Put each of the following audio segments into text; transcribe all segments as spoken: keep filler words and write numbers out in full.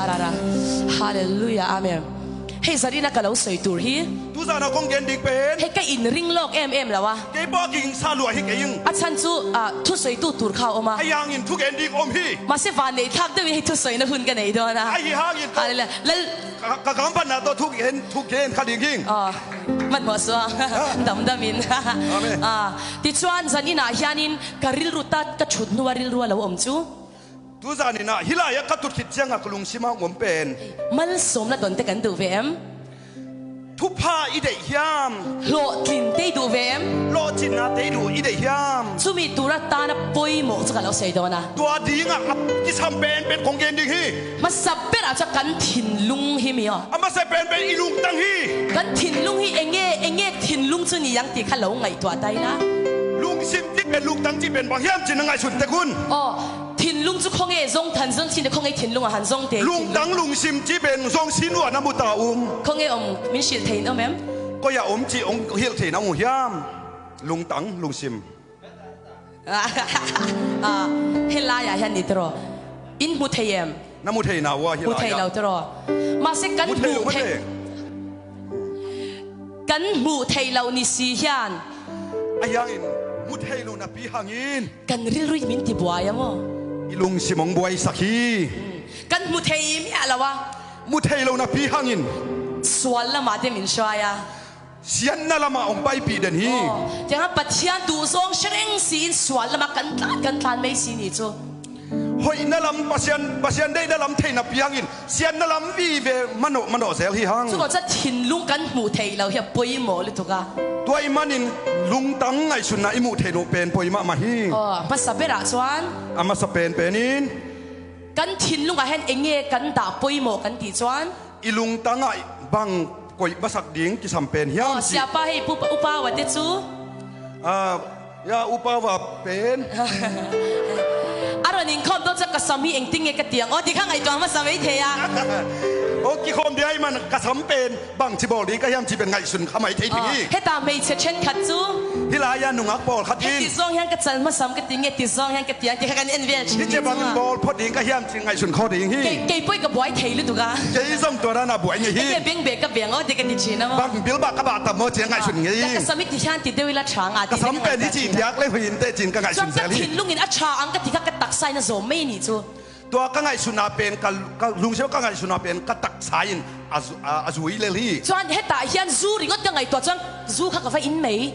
Ra, ra. Halleluiah. Amen. Hei, zan in ah ka lo soi tur hi. Tuzan a kong gen ding pen, hei, ka inn ring lawk em em lo a. Kei pawh a kigingsa lua hi kei ing. A chan chu, ah, thusoitu tur kha om a. Ahi hangin thugen ding om hi. Mahse, vanneih thlak deuh in hei thusoina hun ka nei dawn a. Ahi hangin ka, halleluiah. Lal, ka, ka gamvanna tawh thugen, thugen kha ding hing. Ah, man mawh suak. Ah. Damdam in. Amen. Ah, tichuan zan in ah hianin ka rilru ta, ka thut hnu a rilru a lo om chu. Tuzan in ah hih lai-ah ka tut khit ciangah ka lungsim a hong om pen, malsawmna dawnte kan duh ve em? Thupha i deih hiam? Hlawhtlinte i duh ve em? Lawhcinate i duh, i deih hiam? Chumi tura tana poimawh chu ka lo sei dawn a. Tua dingah a kisam penpen kong gen ding hi. Hmasa berah chu kan thinlung hi mi aw. A hmasa penpen i lungtang hi. Kan thinlung hi, enge, enge thinlung chu ni ang ti kha lo ngaihtuah ta ila. Lungsim cih pen, lungtang cih pen bang hiam cih na ngaihsun tek un. Aw, thinlung chu khawnge zong than zong chin, khawnge thinlung a han zong te. Lungtang lungsim cih pen zong sin uh a na mu ta um. Khawnge om, min hrilh thei in om em? Koi ah om cih hong hilh thei na um uh hiam? Lungtang lungsim. Ah, hih lai-ah hian ni tiraw. In hmu thei em? Na mu thei na uh a hih lai-ah. Hmu thei lo tiraw. Mahse kan hmu thei, kan hmuh theih loh ni si hian. Ahi hangin hmu thei loh napi hangin kan rilru in min tibuai a maw? I lungsim hong buaisak hi. Hmm. Kan hmu thei miah lo a. Hmu thei loh napi hangin sual lamah te min hruai a. Siatna lamah hong paipih den hi. Aw, tiang a Pathian duhzawng hre reng si-in sual lamah kan tlan, kan tlan mai si ni chu. Hoihna lam, Pasian, Pasian deihna lam theihna piangin siatna lam vive manawh, manawh zel hi hang. Chu kawh chuan thinlung kan hmuh theih loh hi a pawimawh lutuk a. Tua ahih manin lungtang ngaihsutna i muh theih loh pen pawi mahmah hi. Aw, hmasa berah chuan. A hmasa penpen in. Kan thinlungah hian enge kan dah pawimawh kan tih chuan. I lungtangah bang koih masak ding kisam pen hiam? Aw, cih. Siapa hei, Pu, Upa Vate chu? Ah, ya, Upa Va pen. A rawn inkhawm dawn chuan ka sam hi engtin nge ka tiang. Aw, ti kha ngaihtuah hmasa mai thei a. Aw, kikhawm dia i man ka sam pen bangchi bawl ding ka hiam cih pen ngaihsun kha mai thei ding hi. Aw, heta hmeichhe ṭhenkhat chu. Hih laia nungak pawlkhat in. Heti zawng hian ka chal hmasam ka ti nge, ti zawng hian ka tiang, ti kha kan en vel ṭhin. Hih che bangin bawl phawt ding ka hiam cih ngaihsun khaw ding hi. Kei, kei pawh ka buai thei lutuk a. Kei zawng tua dana buai ngei hi. Enge beng beh ka beng aw, ti ka ti ṭhin a maw? Bang bil bah ka bah tam maw, cih ngaihsun ngei. Ka, ka sam hi ti hian ti deuh ila ṭha nga ti. Ka sam pen hi cih diak le hoih in teh cin ka ngaihsun zel hi. Chuan ka thinlungin a ṭha ang ka ti kha ka taksa in a zawm mai ni chu. Tua ka ngaihsutna pen ka, ka lungsim ka ngaihsutna pen ka taksa in a zu-, a, a zui lel hi. Chuan hetah hian zu ringawt ka ngaihtuah chuan zu kha ka va in mai.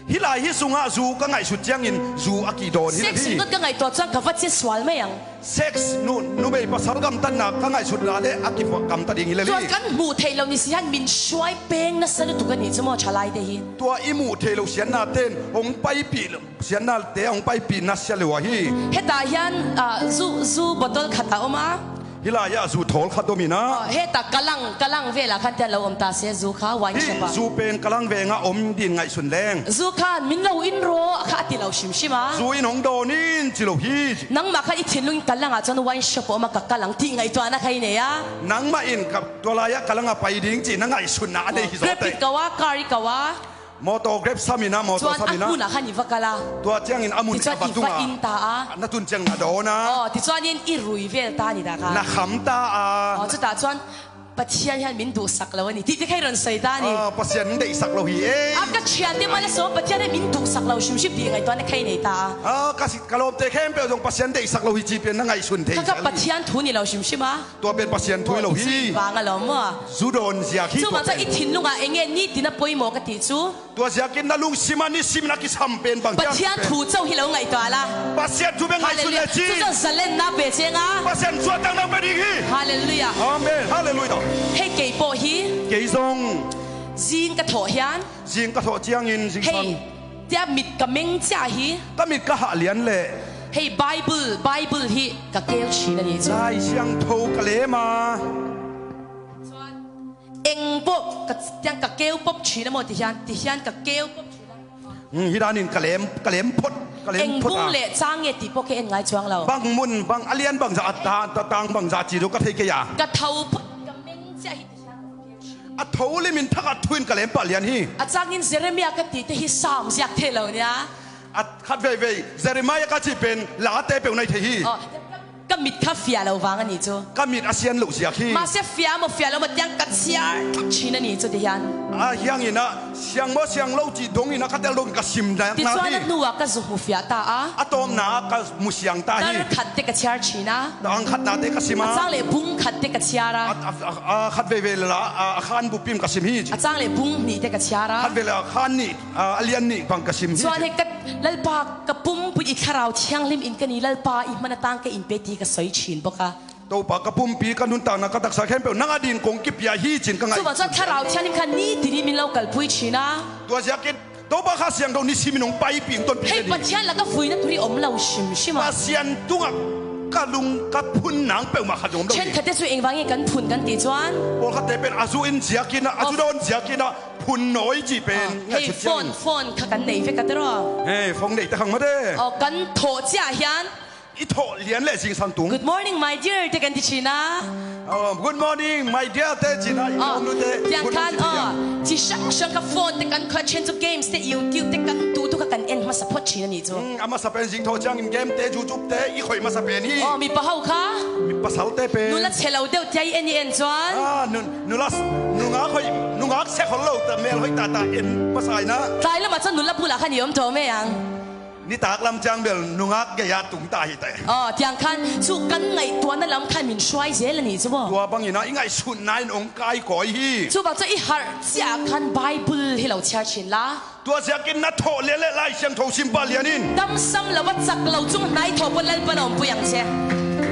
Hih lai hi sungah zu ka ngaihsut ciangin zu a kihdawn hi lel hi. Sex ringawt ka ngaihtuah chuan ka va che sual mai ang. Sex, nu, numei pasal gamtatna ka ngaihsut la le a kigamta ding hi lel hi. Chuan kan hmuh theih loh ni si hian min hruai peng nasa lutuk a nih chu maw ṭhalaite hi. Tua i muh theih loh siatna ten hong paipih lo. Siatnate a hong paipih nasia lo ahi. Hetah hian, ah, zu, zu bottle khat a awm a. Hih laiah zu thawl khat awm in a. Aw, hetah Kalang, Kalang velah khan te a lo awm ta se, zu kha, wine shop a. Hih zu pen Kalang vengah awm din ngaihsun leng. Zu khan min lo in rawh kha a ti lo hrim hrim a. Zu in hong dawn in ci lo hi. Nangmah khan i thinlungin Kalangah chuan wine shop a awm a, ka kal ang tih ngaihtuahna kha i nei a. Nangmah in ka, tua laiah Kalangah pai ding cih na ngaihsutna a nei hi zawk teh. Grab i ko a, car i ko a. Motor Grab sam in a, motor sam in a. Chuan a hmunah khan i va kal a. Tua ciangin a hmun i va tung a. Tichuan i va in ta a. Na tun ciang na dawn a. Aw, tichuanin i rui vel ta a ni ta kha. Na kham ta a. Aw, chutah chuan Pathian hian min duhsak lo a ni tih te kha i rawn sawi ta a ni. Aw, Pasian min deihsak lo hi e. A ka ṭhiante mah la sawm, Pathian hian min duhsak lo hrim hrim tih ngaihtuahna kha i nei ta a. Aw, ka si, ka lawmte khempeuh zawng Pasian deihsak lo hi cih pen na ngaihsun thei zel hi. Kha kha Pathian thu ni lo hrim hrim a. Tua pen Pasian thu hi lo hi. Aw, i chu vang alawm maw? Zu dawn ziak hi tua pen. Chuvang chuan i thinlungah enge nitin a pawimawh ka tih chu. Tua ziakin na lungsimah nisimin a kisam pen bang hiam? Pathian thu chauh hi lo ngaihtuah la. Pasian thu beng ngaihsun le chin. Hallelujah. Chu chuan zalenna pe cheng a. Pasian chuahtakna pe ding hi. Hallelujah. Amen. Hallelujah. Hei kei pawh hi. Kei zawng. Zing ka thawh hian. Zing ka thawh ciangin zing sang. Hei, tia mit ka meng chiah hi. Ka mit ka hah lian leh. Hei Bible, Bible hi ka keu ṭhin a nih chu. Lai Siangtho ka lem a. Chuan eng pawh ka, tiang ka keu pawp ṭhin a maw ti hian, ti hian ka keu pawp ṭhin a. Hmm, hi danin ka lem, ka lem phawt, ka lem phawt a. Eng bung leh chang nge tih pawh ka en ngai chuang lo. Bang mun, bang a lian bangzah a ta, ta, tang bangzah chi deuh ka thei kei a. Ka tho phawt, ka meng chiah hi ti hian. A tho limin thakhat thuin ka lem pah lian hi. A changin Jeremiah ka tih te hi Sam ziak thei lo nia. A khat veivei Jeremiah ka chih pen late peuh na hi thei hi. Aw. Ka mit kha fia lo vang a ni cu. Ka mit a sian loh ziak hi. Mahse fia maw fia lo maw tiang ka chiar thlak chin a ni cu ti hian. A hiangin ah siang maw siang lo cih dongin ah ka tel dongin ka sim nak na hi. Tichuan a hnu ah ka zu hmu fia ta a. A tawpna ah ka mu siang ta hi. Tar khat te ka chiar chin a. Tang khatna te ka sim a. A chang leh bung khat te ka chiar a. A, a, a, a khat veve la a, a khan bupim ka sim hi. A chang leh bung hnih te ka chiar a. Khat veve la a khan nih, a, a lian nih bang ka sim hi. Chuan hei ka Lalpa ka pumpui i Thlarau Thianghlim in ka ni Lalpa i hman atang ka in pe ti ka sawi chin bawk a. Topa ka pumpi ka nuntakna ka taksa khempeuh nang a din kong kipia hi cin ka ngaih. Chuvang chuan Thlarau Thianghlim kha ni tinin min lo kalpui chin a. Tua ziakin Topa Kha Siangtho nisim in hong paipih hong tonpih. Hei, Pathian laka vuina tur hi awm lo hrim hrim a. Pasian tungah ka lung ka phun nang peuhmah khat zong awm lo hi. Ṭhenkhatte chu engvangin kan phun kan tih chuan. Pawlkhatte pen a zu in ziakin a, a zu dawn ziakin a phun nawi cih pen. Ah, hei, phone, phone kha kan nei vek a tiraw. Hei, phone nei te khang mate. Aw, kan thawh chiah hian. I thawh lian leh zingsang tung. Good morning, my dear, te kan ti ṭhin a. Oh, good morning, my dear, te chin a, i lawmnu te. Tiang khan, oh, chi hrang hrang kha phone te kan khawih a, ṭhen chu games te, YouTube te kan tu tu kha kan en hmasa phawt ṭhin a ni chu. Mm, a hmasa pen zing thawh chiangin game te, YouTube te i khawih hmasa pen hi. Oh, mi pa ho kha. Mi pasal te pen. Nula chhe lo deuh tia i en i en chuan. Ah, nu-, nula, nungak khawih, nungak chhe khol lo ta, mel hoih ta ta en hmasa ina. Tlai lamah chuan nula bulah khan i awm tawh mai ang. Nitak lam chiang bel nungak gei-ah tung ta hi teh. Aw, tiang khan chu kan ngaihtuahna lam khan min hruai zel a ni chu maw? Tua bangin ah i ngaihsutna in hong kaikawi hi. Chuvang chu i harh chiah khan Bible hi lo chhiar ṭhin la. Tua ziakin na thawh lian leh Lai Siangtho sim pah lian in. Damsam lo a chak lo chung hnai thawh pawh Lalpan a awmpui ang che.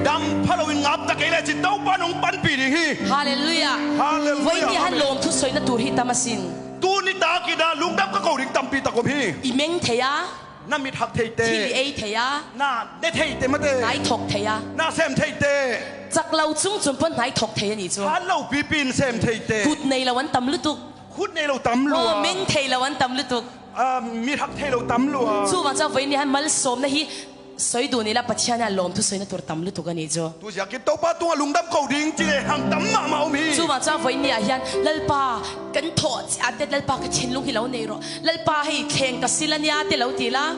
Dam pha loin ngap ta kei leh cin Topan hong panpih ding hi. Hallelujah. Hallelujah. Vawiin ni han lawm thu sawina tur hi tam a sin. Tu nitak in ah lungdam ka ko ding tampi tak om hi. I meng thei a. Na mit hak thei te. Thil i ei thei a. Na ne thei te mate. Hnai thawk thei a. Na sem thei te. Chak lo chung chung pawn hnai thawk thei a ni chu. Hat lo pipi in sem thei te. Kut nei lo an tam lutuk. Khut nei lo tam lua. Aw, meng thei lo an tam lutuk. Ah, mit hak thei lo tam lua. Chuvang chuan vawiin ni han malsawmna hi sawi duh ni la, Pathian a lawm thu sawina tur tam lutuk a ni chu. Tu ziakin Topa tungah lungdam ko ding ci leh hang tam mahmah om hi. Chuvang chuan vawiin ni ah hian Lalpa, kan thawh chiah te Lalpa ka thinlung hi lo nei rawh. Lalpa hei thleng ka sil a nia te lo ti la.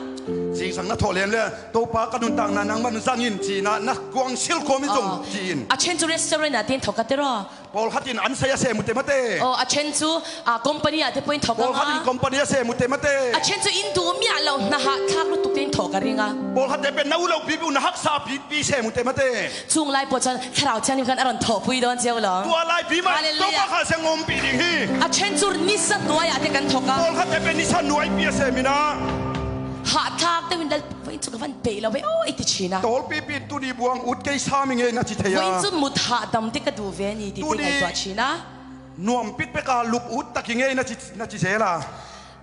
Zingsang na thawh lian le, Topa ka nuntakna nangman zangin cina na kuang silkhawm in zong ci in. A ṭhen chu restaurant ah te in thawk a te raw. Pawlkhat in an sei a sem u te mate. Aw, a ṭhen chu, a, company ah te pawh in thawk ang a. Pawlkhat in company a sem u te mate. A ṭhen chu in duh miah lo hna hahthlak lutuk te in thawk a ring a. Pawlkhat te pen na u lo pipi u na haksa pipi sem u te mate. Chung lai pawh chuan Thlarau Thianghlim khan a rawn thawhpui dawn chiau lo. Tua lai pi mah. Hallelujah. Topa Kha Siangtho ompih ding hi. A ṭhen chu nisa hnuaiah te kan thawk a. Pawlkhat te pen nisa hnuai pi a sem in a. Hahthlak deuhin lal Vawiin chu ka van peih lo ve aw, i ti ṭhin a. Tawlpipi tuni buang ut kei sam i ngei na ci thei a. Vawiin chu mut hahdam te ka duh ve a ni tih te ngaihtuah ṭhin a. Nuam pikpek a lup ut tak i ngei na ci, na ci zel a.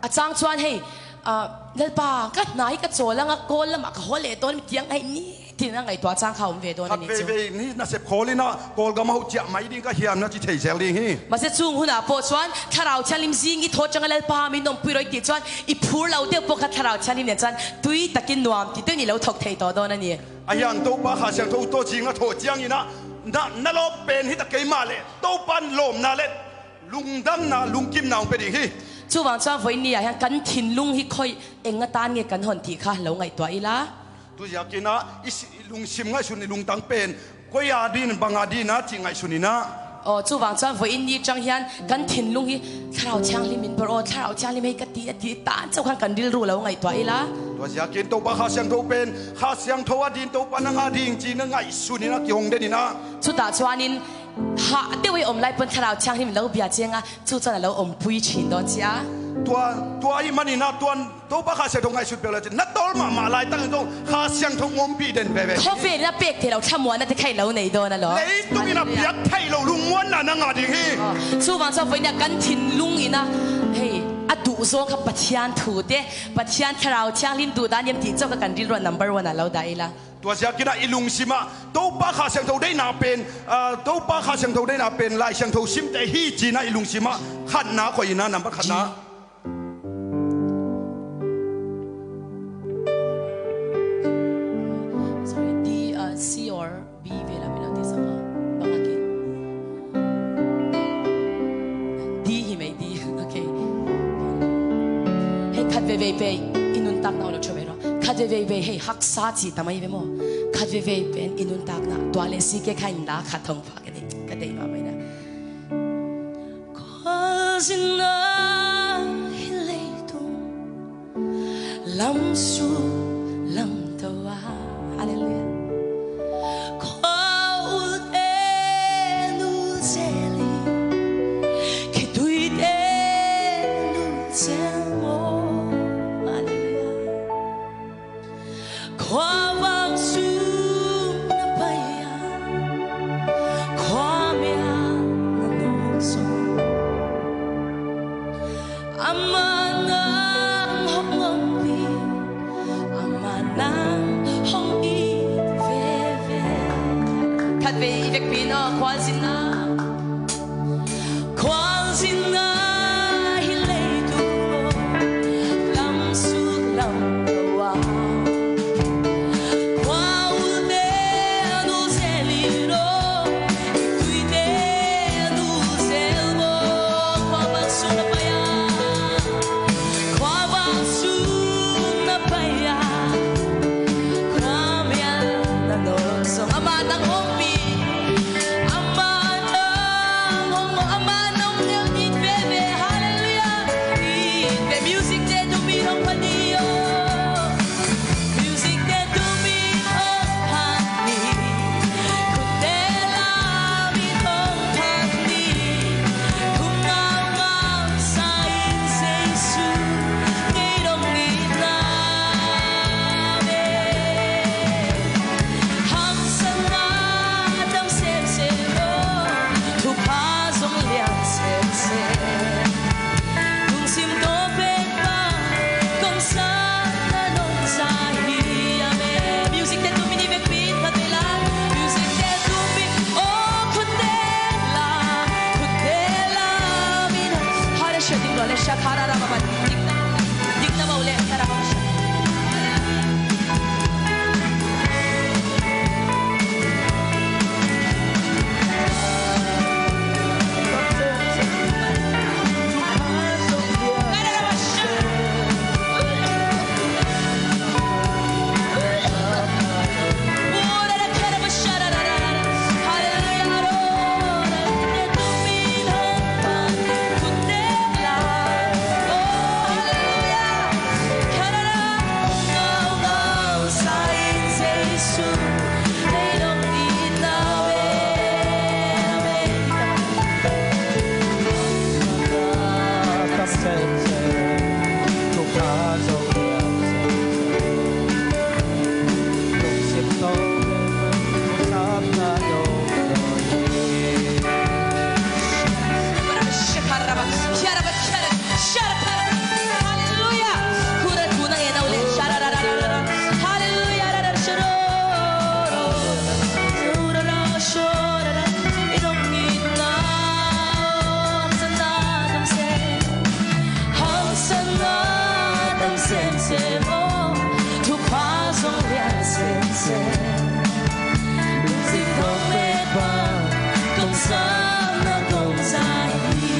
A chang chuan hei, ah, Lalpa, ka hna hi ka chawl anga kawl lamah ka haw leh dawn mi tiang hei ni tina ngaihtuah chang kha awm ve dawn a ni chu. Khat veve ni nasep khawlin a Kawlgam a hoh chiah mai ding ka hiam na ci thei zel ding hi. Mahse chung hunah pawh chuan Thlarau Thianghlim zing i thawh aṭanga Lalpa min awmpui rawh i tih chuan i phur lo deuh pawh kha Thlarau Thianghlim nen chuan tui takin nuam ti deuhin i lo thawk thei tawh dawn a ni. A hian Topa Kha Siangtho tawh zing a thawh chiangin a na, na lawp pen hi ta keimah leh Topan lawmna leh lungdamna lungkimna hong pe ding hi. Chuvang chuan vawiin ni ah hian kan thinlung hi khawi eng atan nge kan hawn tih kha lo ngaihtuah ila. Tuziakin a i si-, i lungsim ngaihsun i lungtang pen koi a din bang a din a cih ngaihsun in a. Aw, chuvang chuan vawiin ni aṭang hian kan thinlung hi Thlarau Thianghlim min bawrh aw, Thlarau Thianghlim hei ka ti a ti tan chauh khan kan rilru lo ngaihtuah ila. Tuziakin Topa Kha Siangtho pen Kha Siangtho a din Topa nang a ding ci na ngaihsun in a kihong den in a. Chutah chuanin hah deuh i awm lai pawn Thlarau Thianghlim lo bia chiang a chu chuan a lo awmpui ṭhin dawn cia. Tua, tua ahih manin a tuan Topa Kha Siangtho ngaihsut peuh lai cin na tawl mahmah lai tangin zong Kha Siangtho ompih den veve. Khawvelin a pek theih loh thlamuanna te kha i lo nei dawn a lo. Leitungin a piak theih loh lungmuanna na ngah ding hi. Aw, chuvang chuan vawiin a kan thinlung in a hei a duh zawng kha Pathian thu te, Pathian Thlarau Thianghlim duh dan em tih chauh kha kan rilruah number one ah lo dah ila. Tuziakin a i lungsim ah Topa Kha Siangtho deihna pen, ah, Topa Kha Siangtho deihna pen Lai Siangtho sim te hi ci in a i lungsim ah khatna khawih in a number khatna. Sorry, D, uh, C or B ve la mi lo ti sa ma. Bang a ki. D hi mai D. Okay. Hei khat veve pe i nuntakna lo chho ve ro. Khat veivei bei hei haksa cih tam ahi ve maw? Khat veivei pen i nuntakna tua le si ke kha in la khat hong pha ka deih, ka deih mahmah ina. Khualzinna hi leitung lamsuk lamto a. Halleluiah. Khua ulte nu zel hi, khituite nu zel maw. Halleluiah. Khua vang sung na pai a, khua mya na nawk zong, amah nang hong ompih, amah nang hong it veve. Khat vei i vekpi in aw, khualzinna. Khualzinna hi leitung aw, lamsuk lamto a. Khua ulte nu zel hi lo, khituite nu zel maw. Khua vang sung na pai a, khua vang sung na pai a, khua mya na nawk zong, amah nang ompih, amah nang hong, amah nang hong it veve. Halleluiah. It ve, music te tum in hong phat ni aw. Music te tum in hong phat ni. Khutte lam in hong phat ni. Khum ngaungau sa in Jesu, kei dong itna. Amen. Haksatna tam semsem aw, thupha zong lian semsem. Lungsim tawh pek bang, kong sapna nong za hi. Amen. Music te tum in i vekpi in phat ve la. Music te tum in, aw, khutte la, khutte la min. Hare sha ding lo le sha khara ra ba ba. Dikna, dikna ba u le khara ba sha. Halleluiah. Kura tu na ngen a u le. Sha ra ra ra ra ra ra. Halleluiah. Ra ra ra sha ro ro. Ro ra ra sha ra ra. I dong itna. Haksatna tam sem. Haksatna tam semsem aw. Thupha zong lian semsem. Lungsim tawh pek bang, kong sapna kong za hi.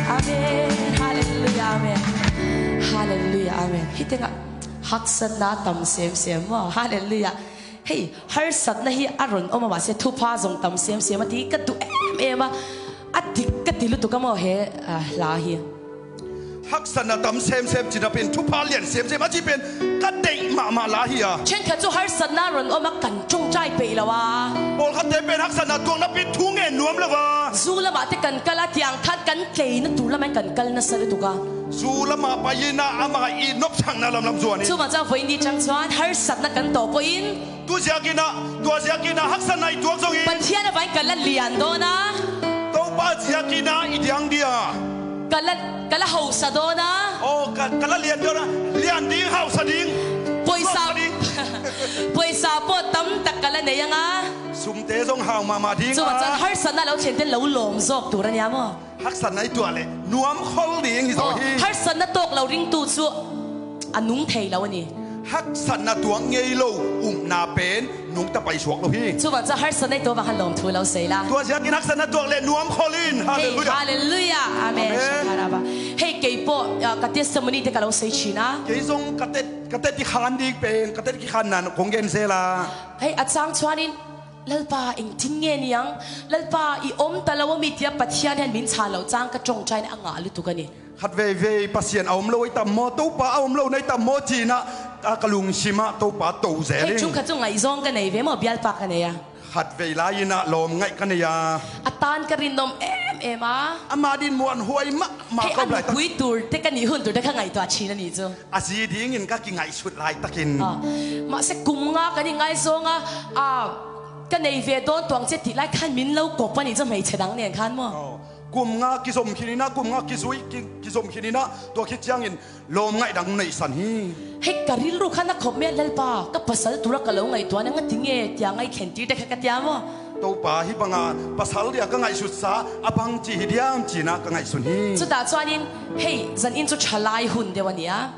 Amen. Halleluiah. Amen. Halleluiah. Amen. Hih tengah haksatna tam semsem maw. Halleluiah. Hei, harsatna hi a ron om a, mahse thupha zong tam semsem a ti ka duh emem a. A dik ka ti lutuk a maw he, ah, hla hi. Haksatna tam semsem ci napi in thupha lian semsem a ci pen ka deih mahmah la hi a. Chen khat cu harsatna ron om a kan ṭawngṭai pei lo a. Pawlkhatte pen haksatna tuak napi thu ngen nuam lo a. Zu lamah te kan kal a, tiangthan kan tleina tu lamah kan kal nasa lutuk a. Zu lamah pai in ah amah i nopsakna lamlam zuan in. Cumah cang voi ni cang chuan harsatna kan tawh pawhin. Tu ziakin ah, tua ziakin ah haksatna i tuak zongin. Pathian avangin ka la lian dawn a. Topa ziakin ah i diang dia. Ka la, ka la hausa dawn a. Aw, ka, ka la lian dawn a. Lian ding, hausa ding. Pawisa, hausa ding. Pawisa pawh tam tak ka la nei ang a. Sumte zong hau mahmah ding a. Cumah chuan harsatna lo thlen te lo lawm zawk tur a nia maw? Haksatna i tuah leh nuam khol ding hi zaw hi. Harsatna tawk lo ringtu chu a nung thei lo a ni. Haksatna tuak ngei lo upna pen nungta pai suak lo hi. Chuvang chu harsatna i tuah vang khan lawmthu lo sei la. Tua ziakin haksatna tuak leh nuam khol in. Hei, halleluiah. Halleluiah. Amen. Amen. Shakaraba. Hei, kei pawh, ah, ka testimony te ka lo sei ṭhin a. Kei zong ka te Ka teti khan ding pen, ka teti khan nan kong gen zel a. Hei, a chang chuanin, Lalpa, engtin nge ni ang? Lalpa, i om ta lo a mi tia Pathian hian min chhan lo chang ka ṭawngṭaina a ngah lutuk a ni. Khat veivei Pasian a om lo a i tam maw, Topa a om lo na i tam maw, cina ka, ka lungsimah Topa to zel. Hei, ing. Chung khat chu ngaihzawng ka nei ve maw, bialpa ka nei a. Khat vei lai-inah lawm ngaih ka nei a. A tan ka rinawm em em a. Amah din muanhuai mahmah. Hei, ka um lai tak. A nupui tur te ka nih hun tur te kha ngaihtuah ṭhin a nih chu. A zi dingin ka kingaihsut laitakin. Ah, mahse, kum nga kan i ngaizawng a, ah, ka nei ve dawn tuang che tih lai khan min lo kawp a nih chu, hmeichhe dang nen khan maw? Oh. Kum nga kizom khininah, kum nga kizui, ki, kizom khininah, tua khit ciangin lawm ngaih dang neihsan hi. Hei, ka rilru khan a khawp mai a, Lalpa, ka pasal tura ka lo ngaihtuah nang a ti nge tia ngaihthlentir te kha ka tia maw? Topa, hih banga pasal dia ka ngaihsutsa a bangci hi diam cinah ka ngaihsun hi. Chutah chuanin, hei, zanin chu ṭhalai hun deuh a ni a.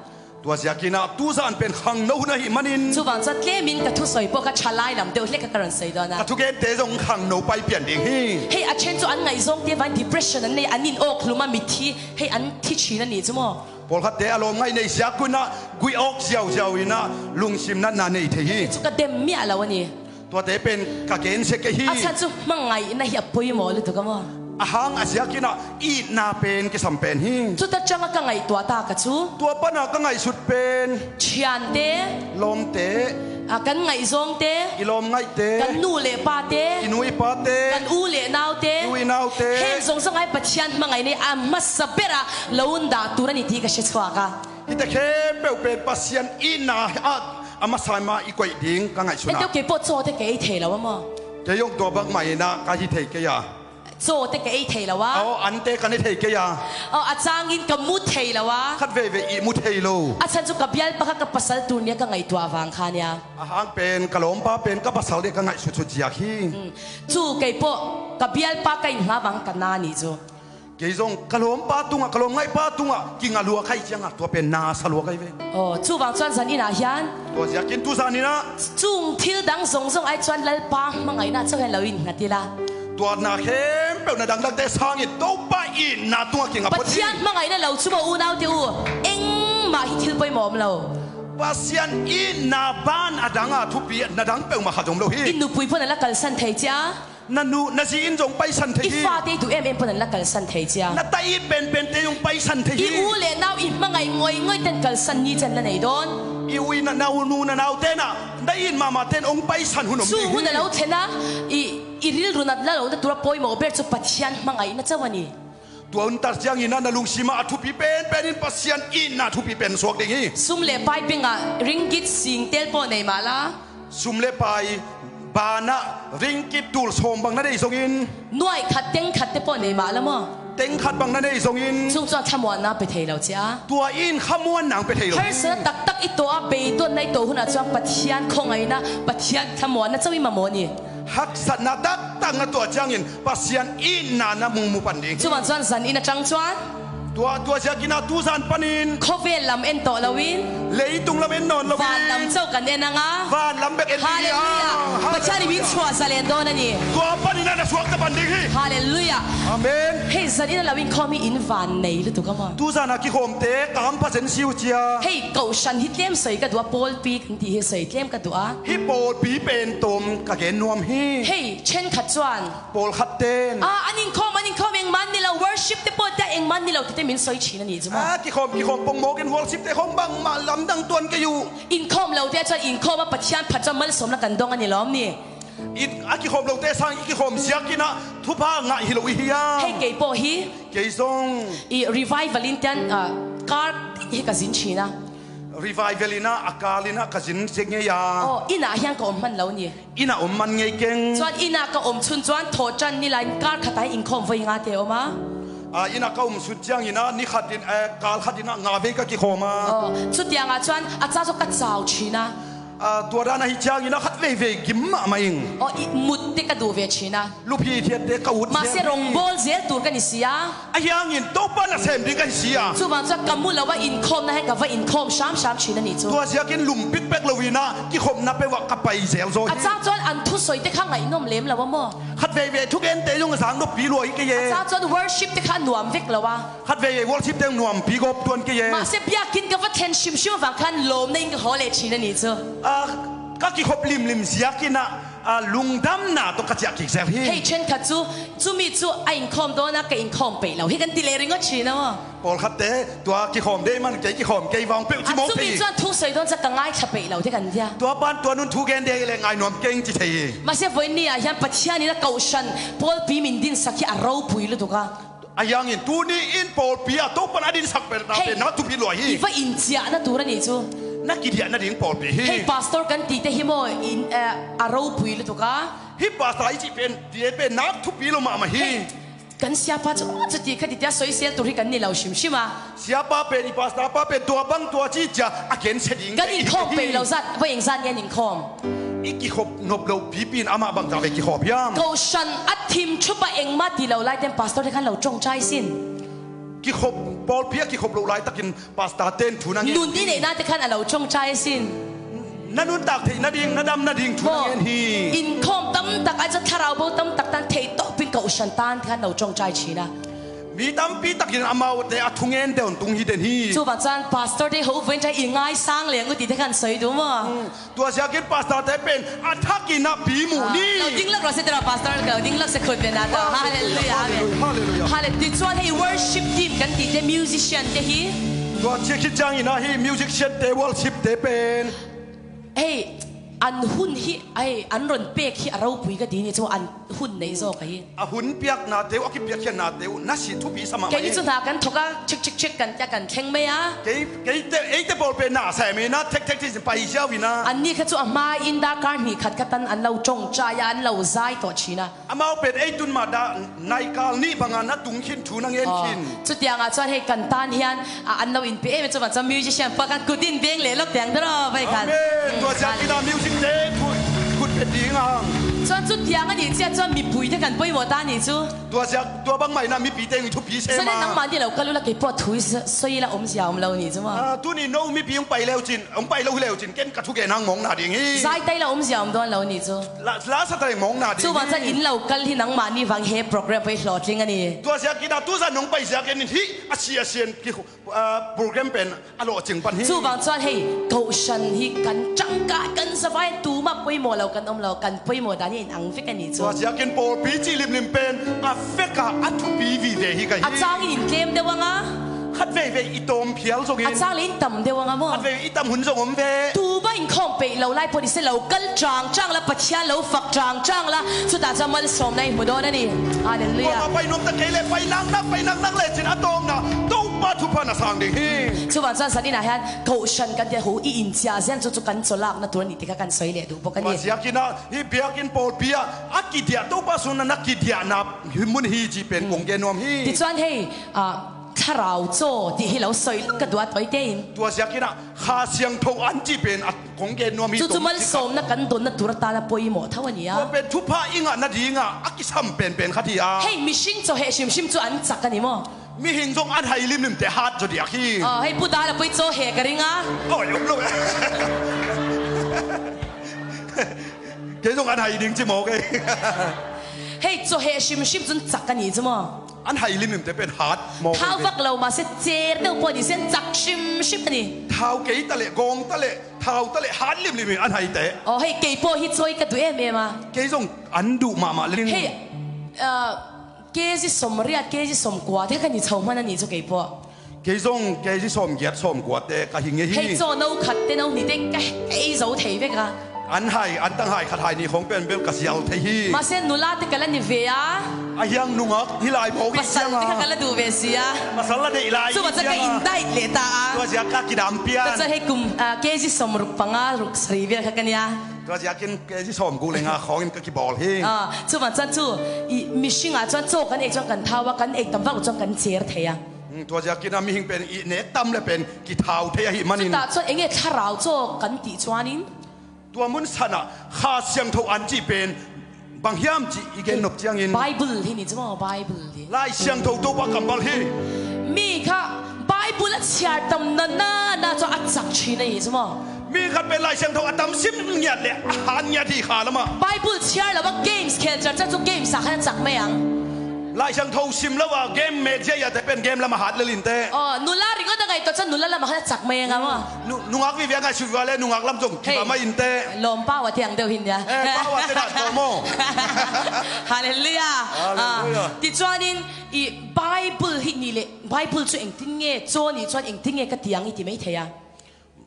Tua ziakinah tuzan pen khangno hun ahih manin. Chuvang chuan tlemin ka thusawi pawh kha ṭhalai lam deuh hlek kha ka rawn sawi dawn a. Ka thugente zong khangno pai pian ding hi. Hei, a ṭhen chu an ngaihzawngte vangin depression an nei, an inawk hlum a, mitthi, hei, an thi ṭhin a nih chu maw? Pawlkhatte a lawm ngaih nei ziakinah guih awk ziauziau inah lungsim natna nei thei hi. Chu ka dem miah lo a ni. Tuate pen ka gensia kei hi. A chhan chu hmangaihna hi a pawimawh lutuk a maw? A hang a ziakinah itna pen kisam pen hi. Chuta ṭanga ka ngaihtuah tak a chu. Tua pana ka ngaihsut pen. Ṭhiante. Lawmte. A, kan ngaihzawngte. I lawm ngaihte. Kan nu leh pate. I nu i pate. Kan u leh naute. I u i naute. Heng zawng zawng ai Pathian hmangaihna a hmasa bera lo dah tur a ni tih ka hre chhuak a. Hite khempeuh pen Pasian itna ah a hmasa mah i koih ding ka ngaihsun a. Enteuh kei pawh chaw te ka ei thei lo a maw? Kei zong tua bak mah inah ka hi thei kei a. Chaw te ka ei thei lo a. Aw, ante ka ne thei kei a. Aw, a changin ka mu thei lo a. Khat veivei i mu thei lo. A chhan chu ka bialpa kha ka pasal tur nia ka ngaihtuah vang kha nia. A hang pen ka lawmpa pen ka pasal dia ka ngaihsutsut ziak hi. Mm. Chu kei pawh ka bialpa ka inhma vang ka na nih chu. Kei zong ka lawmpa tungah, ka lawm ngaihpa tungah kinga lua ka hih ciangah tua pen na sa lua ka hi ve. Aw, chuvang chuan zaninah hian. Tua ziakin tu zaninah. Chung thil dang zawng zawng ai chuan Lalpa hmangaihna chauh hian lo innghat ila. Tua na khempeuh na dangdangte sangin Topa itna tungah kinga phawt hi. Pathian hmangaihna lo chu maw unaute u, engmah hi thil pawimawh awm lo. Pasian itna ban a danga thupi na dang peuhmah khat awm lo hi. I nupui pawn a la kalsan thei cia. Na nu, na zi in zong paisan thei hi. I fate i duh em em pawn an la kalsan thei cia. Na ta it penpen te zong paisan thei hi. I u leh nau i hmangaih ngawih ngawih ten kalsan ni chen la nei dawn. I u i na, na u nu na nau tenah na it mahmah ten hong paisan hun awm ding hi. Chu hun a lo thlen a, i, i rilru na la lo na tura pawimawh ber chu Pathian hmangaihna chauh a ni. Tua hun tak cianginah na lungsimah a thupi penpen in Pasian itna thupi pen suak ding hi. Sum leh pai bengah ringgit sing tel pawh nei mah la. Sum le pai banah ringgit tul sawm bang na nei zongin. Nuai khat teng khat te pawh nei mah la maw? Teng khat bang na nei zongin. Chung chuan thlamuanna pe thei lo cia. Tua in khamuanna ang pe thei lo. Harsatna taktak i tawh a, beidawnna i tawh hunah chuan Pathian khawngaihna, Pathian thlamuanna chauh i mamawh a ni. Haksatna taktak na tuah ciangin Pasian itna na mu mu pan ding. Chuvang chuan zanin aṭang chuan. Tua, tua ziakinah tu zan panin. Khawvel lam en tawh loin. Leitung lam en nawn loin. Van lam chauh kan en ang a. Van lam bek en ding hi a. Hallelujah. Pathian in min chhuah zalen dawn a ni. Tua paninah na suakta pan ding hi. Hallelujah. Amen. Hei, zanin a lo inkhawm hi in van nei lutuk a maw? Tu zana kikhawmte ka hampha zen si u cia. Hei, kohhran hi tlem sawi ka duh a, pawlpi kan tih hi sawi tlem ka duh a. Hi pawlpi pen tawm ka gen nuam hi. Hei, ṭhenkhat chuan. Pawlkhat ten. Ah, an inkhawm, an inkhawm, engmah an ni lo, worship te pawh te engmah an ni lo tite min sawi ṭhin a nih chu maw? Ah, kikhawm, kikhawm pawng mawkin worship te khawm bangmah lamdang tuan kei uh. Inkhawm lote chuan inkhawm a, Pathian phat chuan malsawmna kan dawng a ni lawm ni? In, a kikhawm lote sang i kikhawm ziakinah thupha ngah hi lo i hi a. Hei, kei pawh hi. Kei zong. I revival in tian, ah, kar hi ka zin ṭhin a. Revival inah a kal inah ka zin zek ngei a. Aw, inah hian ka awm hman lo ni. Inah awm man ngei keng. Chuan inah ka awm chhun chuan thawhṭan ni lain kar khatah hian inkhawm vawi nga te a awm a. A, inah ka awm chhun chiangin a, ni khatin, eh, kal khatin a nga vei ka kikhawm a. Aw, chutiangah chuan a chang chu ka chau ṭhin a. Ah, tua dan ahih ciangin a khat veivei gim mahmah ing. Aw, i mutte ka duh ve Chin a. Luphi thiatte ka ut. Mahse, zel ringbawl zel tur ka ni si a. Ahi hangin Topa nasem ding ka hi si a. Cuvang cuan ka mu lo a, innkhawmna he ka va innkhawm hramhram Chin a ni cu. Tua ziakin lum pikpek lo in a, kikhopna peuh ah ka pai zel zaw hi. A cang cuan an thusoite kha ngaih nuam lem lo a maw? Khat veivei thugente zong a zang noppi lua hi kei e. A cang cuan worship te kha nuam vek lo a. Khat veivei worship te nuampi gawp tuan kei e. Mahse, biakinn ka va thlen hrimhrim avang khan lawmna in ka hawl e Chin a ni cu. Ah, ka kikhop limlim ziakin a, ah, lungdamna tawh ka ciah kik zel hi. Hei, ṭhenkhat cu, cumi cu a innkhawm dawn a, ka innkhawm peih lo hi kan ti le ring aw Chin a maw? Pawlkhatte tua kikhawm dei man kei kikhawm kei vang peuh ci mawk thei. A cumi cuan thu soi dawn ca ka ngaithla peih lo te kan tia. Tua pan tua nun thu gen dei le ngainuam keng ci thei hi. Mahse, voi ni ah hian Pathian in a kohhran pawlpi min dinsak hi a ropui lutuk a. Ahi hangin tuni in pawlpi ah Topan a dinsak pen na pen na thupi lua hi. I va inciahna tur a ni cu. Na kidiah nading pawlpi hi. Hei, pastor kan tite hi maw in, eh, a ropui lutuk a. Hi pastor i cih pen, ti pen nak thupi lo mahmah hi. Hei, kan siapa cu, aw, cuti kha ti tia soisel tur hi kan ni lo hrimhrim a. Siapa pen, i pastor pa pen tua bang tua ci cia a gensia ding kan innkhawm peih lo zat, va eng zat ngen innkhawm. I kikhop nop lo pipi in amah bangzah ve kikhawp hiam? Kohhran a thim thup a engmah ti lo laiten pastor te khan lo ṭawngṭai sin. Kikhop, pawlpi a kikhop lo laitakin pastor ten thu na ngen. Nun i neihna te khan a lo ṭawngṭai sin. Na nuntak theih nading, na dam nading thu na ngen hi. Innkhawm tamtak a, thlarau bo tamtak tan thei tawpin kohhran tan khan lo ṭawngṭai Chin a. Mi tampi takin amaute a thungen deuh tung hi den hi. Cuvang chuan pastor te ho vuin ṭai i ngaisang leng u tih te khan sawi duh maw? Tua ziakin pastor te pen a thakin a pi muh ni. Lo ding lak rawh se tera pastor, lo ding lak se khut ve na ta. Halleluiah, amen. Halleluiah. Tichuan hei worship team kan tih te, musician te hi. Tua chiah khit ciangin a hi musician te, worship te pen hei, an hun hi, hei, an rawn pek hi a ropui ka ti ni chu, an hun nei zawk a hi. A hun piakna teuh, a kipiakkhiatna teuh na sih thupi sa mahmah. Keini chu hna kan thawk a, chik chik chik kan tia kan thleng mai a. Kei, keite, eite pawl pen na sa mai na, thek thek thei sin pai ziau ina. An ni kha chu a hma in darkar hnih khat kha tan an lo ṭawngṭai a, an lo zai tawh ṭhin a. Amau pen ei tun mah dah naikal nih bangah na tung khin thu na ngen khin. Chutiangah chuan hei kan tan hian, a, an lo inpe em e, chuvang chuan musician pakhat kut in beng leh lawk tiang daraw vai khan. Amen. Tua ziak ina music te kut, kut pe ding ang. Chuan chutiang a nih chiah chuan mipui te kan pawimawh ta ni chu. Tua ziak, tua bangmah ina mipi te in thupi se ma. Zanin nangmah ni lo kal ula kei pawh thu i sa-, sawi ila awmzia awm lo ni chu maw? Ah, tuni no mipi hong pai leu chin, hong pai lo hi leu chin, ken ka thugen hang mawng na ding hi. Zai ta ila awmzia awm dawn lo ni chu. La, la sa ta ila mawng na ding hi. Chuvang chuan in lo kal hi nangmah ni vang he program pawh i hlawhtling a ni. Tua ziak ina tu zan hong pai ziak in hi a si a sian ki, ah, program pen a lawhcing pan hi. Chuvang chuan hei, kohhran hi kan ṭangkai, kan zavai, tuma pawimawh lo kan awm lo, kan pawimawh dan hi a inang vek a ni chu. Tua ziakin pawlpi cih limlim pen a vekah a thupi vive hi ka hi. A changin in tlem deuh ang a. Khat veivei i tawm phial zongin. A chang leh in tam deuh ang a maw? Khat veivei i tam hun zong awm ve. Tuma inkhawm peih lo lai pawh ni se lo kal ṭangṭang la, Pathian lo fak ṭangṭang la, chutah chuan malsawmna i hmu dawn a ni. Halleluiah. Pai nuam ta kei leh, pai nak nak, pai nak nak lechin a tawpna Topa thupha na sang ding hi. Chuvang chuan zaninah hian kohhran kan tia hu i inciah zel chu, chu kan chaw lakna tur a ni tih kha kan sawi leh duh bawk a ni. Tua ziakin a, hi biakinn pawlpi ah a kidiah, Topa sunan a kidiahna hi mun hi cih pen kong gen nuam hi. Tichuan hei, ah, thlarau chaw tih hi lo sawi lawk ka duh a, tawite in. Tua ziakin a Kha Siangtho an cih pen a kong gen nuam hi. Chu chu malsawmna kan dawnna tur atana pawimawh tho a ni a. Tua pen thupha i ngah nadingah a kisam penpen khat hi a. Hei, mihring chaw heh hrimhrim chu an chak a ni maw? Mihing zong an hai limlim te hat zaw diak hi. Ah, hei, Pu Dal a pawh i chaw heh ka ring a. Oi, um lo. Kei zong an hai ding ci mawk e. Hei, chaw heh hrimhrim chu an chak a ni chu maw? An hai limlim te pen hat mawk. Thau vak lo, mahse, cher deuh pawh ni se an chak hrimhrim a ni. Thau kei ta leh, gawng ta leh, thau ta leh, hat limlim in an hai te. Aw, hei, kei pawh hi chaw hi ka duh em em a. Kei zong an duh mahmah leng. Hei, ah, K G sawmriat, K G sawmkua te ka ni chho hman a ni chu kei pawh. Kei zong K G sawmgiat, sawmkua te ka hi ngei hi. Hei chaw no khat te, no hnih te ka hei zo thei vek a. An hai, an tanghai khat hai nih khawng pen bel ka sial thei hi. Mahse, nula te ka la ni ve a. A hiang nungak hi lai mawk hi. Pasal te kha ka la duh ve si a. Pasal la deih lai hi. Chuvang chuan ka indait leh ta a. Tua ziak ka kidam pian. Tua chuan hei kum, ah, K G sawmruk panga, ruk sarih vel kha ka nia. Tua ziakin K G sawmguk leh nga khawngin ka kibawl hi. Ah, chuvang chuan chu i mihringah chuan chaw kan ei chuan kan thau a, kan ei tam vak chuan kan cher thei a. Hmm, tua ziakin a mihing pen i nek tam le pen kithau thei ahih manin. Chutah chuan enge thlarau chaw kan tih chuanin? Tua mun sanah Kha Siangtho an cih pen bang hiam cih i gen nop ciangin, Bible hi ni cu maw, Bible hi. Lai Siangtho Topa kammal hi. Mi kha Bible a chiar tam na na na cu a cak chin a hi cu maw. Mi khat pen Lai Siangtho a tam sim ngiat le a han ngiat hi kha lamah. Bible chiar lo a games khel car car cu games ah khan a cak mai ang. Lai Siangtho sim lo a game mek ziaziate pen game lam a hat lel in teh. Oh, nula ringawt a ngaihtuah cun nula lam ah khan a cak mai ang a maw. Nu-, nungak vive a ngaihsut vive le nungak lam zong kiba mai in teh. Lawm pau a tiang deuh hin nia. Eh, pau a tiang deuh maw. Hallelujah. Hallelujah. Ah, tichuanin i Bible hi ni le Bible cu engtin nge, caw ni chuan engtin nge ka tiang i ti mai thei a.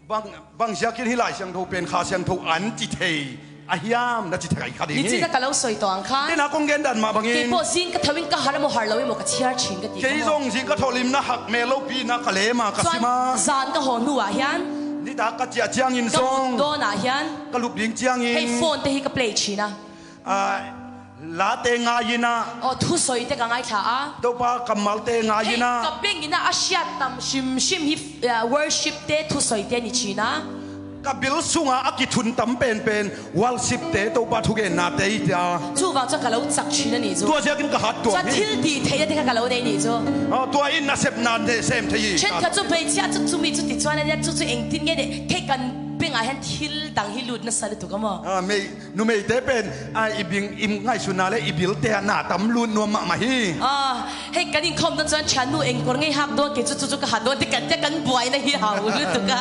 Bang, bang ziakin hi Lai Siangtho pen Kha Siangtho an ci thei a hiam na ci thei kha ding hi. Nicina ka lo sawi tawh ang khan. Tina kong gen dan mah bangin. Kei pawh zing ka tho in ka har emaw har lo emaw ka chiar chin ka ti. Kei zong zing ka tho limna hak mel lo pi na ka lem a ka sim a. Chuan zan ka haw hnuah hian. Nitak ka ciah ciangin zong. Ka mut dawnah hian. Ka lup ding ciangin. Hei phone te hi ka play chin a. Ah, late ngai ina. Aw, thusawi te ka ngaithla a. Topa kammal te ngai ina. Hei, ka beng ina a hriat tam hrim hrim hi, ah, worship te thusawi te ni chin a. Ka bil sunga a kithun tam penpen worship te Topa thugenna te i tia. Chuvang chuan ka lo chak chin a ni chu. Tua ziakin ka hat tuam hi. Chuan thil tih theihna te kha ka lo nei ni chu. Ah, tua in nasepna te sem thei hi. Ṭhenkhat chu hmeichhia chu chumi chu ti chuan a nia chu chu engtin nge de, kei kan bengah hian thil dang hi lut nasa lutuk a maw? Ah, mei, numeite pen, ah, i bing, i ngaihsutna le i bilte ah na tam lut nuam mahmah hi. Ah, hei kan inkhawm dawn chuan ṭhiannu engkawr ngei hak dawn kei chu chu chu ka hat dawn te kan te kan buaina hi hau lutuk a.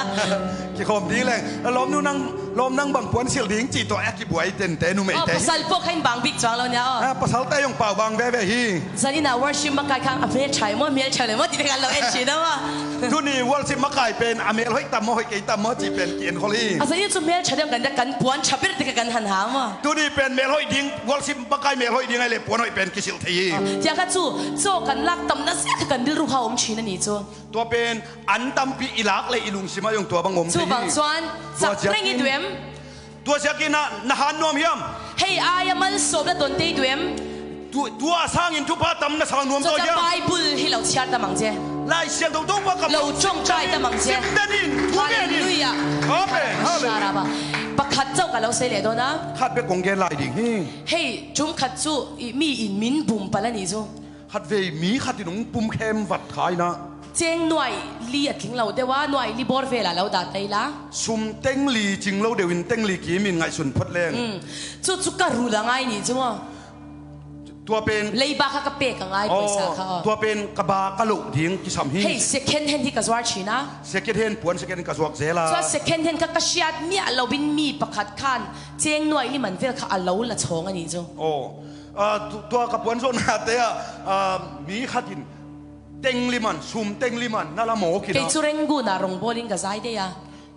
Kikhawm ding leng. Lawmnu nang, lawm nang bang puan silh ding cih tawh a kibuai tente numeite. Oh, pasal pawh kha in bang bik chuang lo nia aw. Ah, pasalte zong pau bang veve hi. Zaninah worship makai kha a hmel ṭha emaw, hmel ṭha lo emaw tih te kan lo en ṭhin a maw? Tuni worship makai pen a hmel hoih tam maw, hoih kei tam maw cih pen ki-en khol hi. A zanin chu hmel ṭha deuh kan deuh kan puan ṭha ber te kha kan han ha maw? Tuni pen hmel hoih ding, worship makai hmel hoih ding ai le puan hoih pen kisilh thei hi. Ah, tia kha chu, chaw kan lak tam na zia kha kan rilru kha awm ṭhin a ni chu. Tua pen an tampi i lak le i lungsim ah zong tua bang om thei hi. Chuvang chuan chak reng i duh em? Tua ziakin ah na han nuam hiam? Hei aia malsawmna dawn te i duh em? Tu, tua sangin thupha tam na sang nuam tawh hiam? Bible hi lo chhiar tam ang che. Lai Siangtho Topa kam lo ṭawngṭai tam ang che. Sim den in, thu men in. Hallelujah. Amen. Hallelujah. Pakhat chauh ka lo sei leh dawn a. Khat bek kong gen lai ding hi. Hei, ṭum khat chu i mi in min bum palh a ni chu. Khatvei mi khatin hong pumkhem vat kha inah. Cheng nuai li a tling lo deuh a, nuai li bawr velah lo dah ta ila. Sum teng li cing lo deuh in teng li kimin ngaihsun phawt leng. Mm. Chu chu ka rul a ngai ni chu maw? Tua pen leiba kha ka pek a ngai pawisa kha. Tua pen ka ba ka loh ding kisam hi. Hei, second hand hi ka zuar ṭhin a. Second hand puan second hand ka zuak zel a. Chuan second hand kha ka hriat miah lo in mi pakhat khan cheng nuai li man vel kha a lo la chhawng a ni chu. Aw. Ah, tu-, tua ka puan zawhnate ah, ah, mi khatin teng li man, sum teng li man na la mawk ina. Kei chu Rangoon ah rawngbawlin ka zai daih a.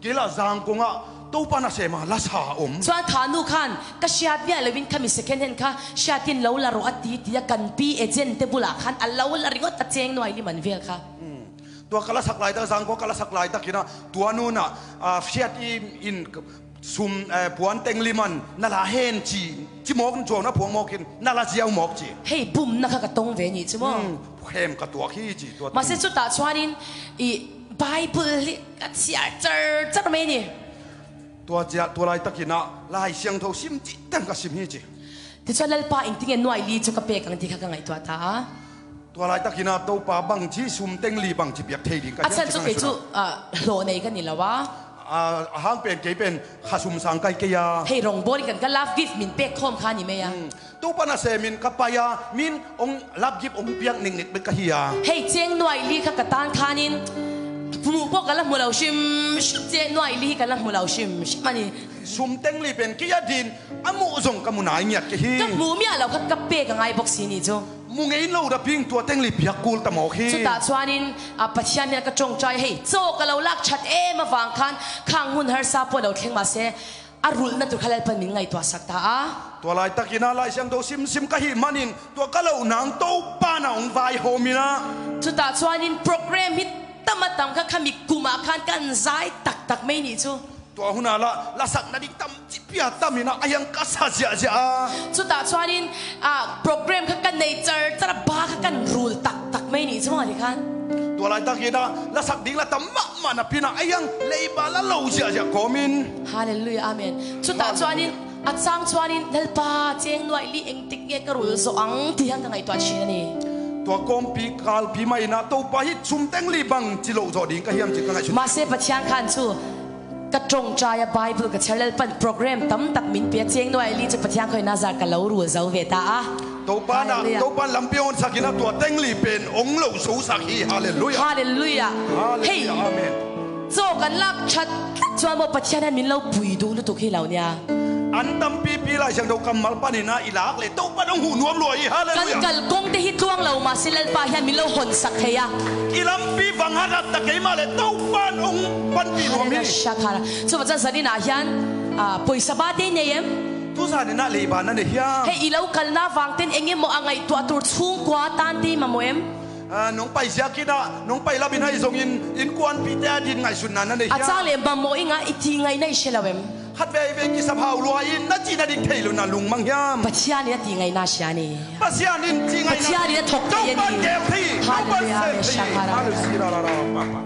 Kei lah Zangkong ah Topa nasem a la sa a om. Chuan kha nu khan ka hriat miah lo in khami second hand kha hriatin lo la rawh a ti tia kan pi agent te bulah khan a lo la ringawt a cheng nuai li man vel kha. Hmm. Tua ka la sak laitak, Zangkong ka la sak laitak ina tua nunah, ah, hriat in, in sum, eh, puan teng li man na la hen ci, ci mawk, zuau na phuang mawkin na la ziau mawk ci. Hei, bumna kha ka tong ve ni chu maw? Hmm, khem ka tuak hi ci tua. Mahse, chutah chuanin i Bible hi ka chiar char char mai ni. Tua cia, tua laitakin ah Lai Siangtho sim cih teng ka sim hi ci. Tichuan Lalpa engtin nge nuai li chu ka pek ang ti kha ka ngaihtuah ta a. Tua laitakin ah Topa bangci sum teng li bangci piak thei ding ka hiam ci ka ngaihsun a. A chhan chu kei chu, ah, hlawh nei ka ni lo a. Ah, a hang pen kei pen kha sum sang kai kei a. Hei, rawngbawlin kan kha love gift min pek khawm kha ni mai a. Hmm. Topa nasemin ka pai a, min hong love gift hong piak niknik bek ka hi a. Hei, cheng nuai li kha ka tan khanin hmuh pawh ka la hmu lo hrim hrim, cheng nuai li hi ka la hmu lo hrim hrim a ni. Sum teng li pen kei a din a muh zong ka mu nai ngiat kei hi. Ka hmuh miah lo kha ka pek a ngai bawk si ni chu. Mu ngei lo raping tua teng li piak kul ta mawk hi. Chutah chuanin, a, Pathian hian ka ṭawngṭai hei, chaw ka lo lak ṭhat em avang khan khang hun harsa pawh lo thleng mahse, a rulhna tur kha Lalpan min ngaihtuah sak ta a. Tua laitakin ah Lai Siangtho sim sim ka hih manin tua ka loh nang Topa na hong vaihawm ina. Chutah chuanin program hi tam a tam kha khami kumah khan kan zai tak tak mai ni chu. Tua hunah la, la sakna ding tam ci piah tam ina a hiang ka sa ziahziah a. Chutah chuanin, ah, program kha kan nei char char a, ba kha kan rul tak tak mai ni chu maw ni khan. Tua laitakin ah la sak ding la tam mah Napi-in ah, a hiang leiba la lo ziahziah kawmin. Halleluiah, amen. Chuta chuanin a chang chuanin, Lalpa, cheng nuai li engtik nge ka rul zawh ang, ti hiang ka ngaihtuah ṭhin a ni. Tua kawmpi kalpi mah in ah, Topa, hih sum teng li bang ci loh zawh ding ka hiam ci ka ngaihsun. Mahse Pathian khan chu ka ṭawngṭai a Bible ka chhiar lel pan program tam tak min pia, cheng nuai li chu Pathian khuaina zar ka lo rul zo ve ta a. Topa na, Halleluiah. Topa lampi hong honsak in ah, tua teng li pen hong lo zosak hi. Halleluiah. Halleluiah. Halleluiah. Hei. Amen. Chaw kan lak ṭhat tlat chuan maw, Pathian hian min lo pui duh lutuk hi lo nia. An tampipi Lai Siangtho kammal panin ah i lak leh Topa hong huh nuam lua hi. Halleluiah. Kan kalkawngte hi tluang lo, mahse Lalpa hian min lo hawnsak thei a. I lampi vang hat hat ta keimah leh Topa hong panpih nuam hi. Halleluiah, shakara. Chuvang chuan zaninah hian, ah, pawisa birthday nei em? Tuzan in ah leiba na nei hiam? Hei, i lo kalna vang ten eng emaw a ngaihtuah tur chhungkua tan te i mamawh em? Ah, nong pai ziakin ah, nong pai lamin ahi zongin, innkuanpihte adin ngaihsutna na nei hiam? A chang leh mamawh ing a, i tih ngaihna i hre lo em? Khatvei vei kisap hau lua in, na cihna dik thei lo na lungmang hiam? Pathianin a tih ngaihna a hria a ni. Pathianin tih ngaihna, Pathianin a thawk thei a ni. Topan gel thei, Topan sem thei. Halleluiah, amen, shakara. Halleluiah.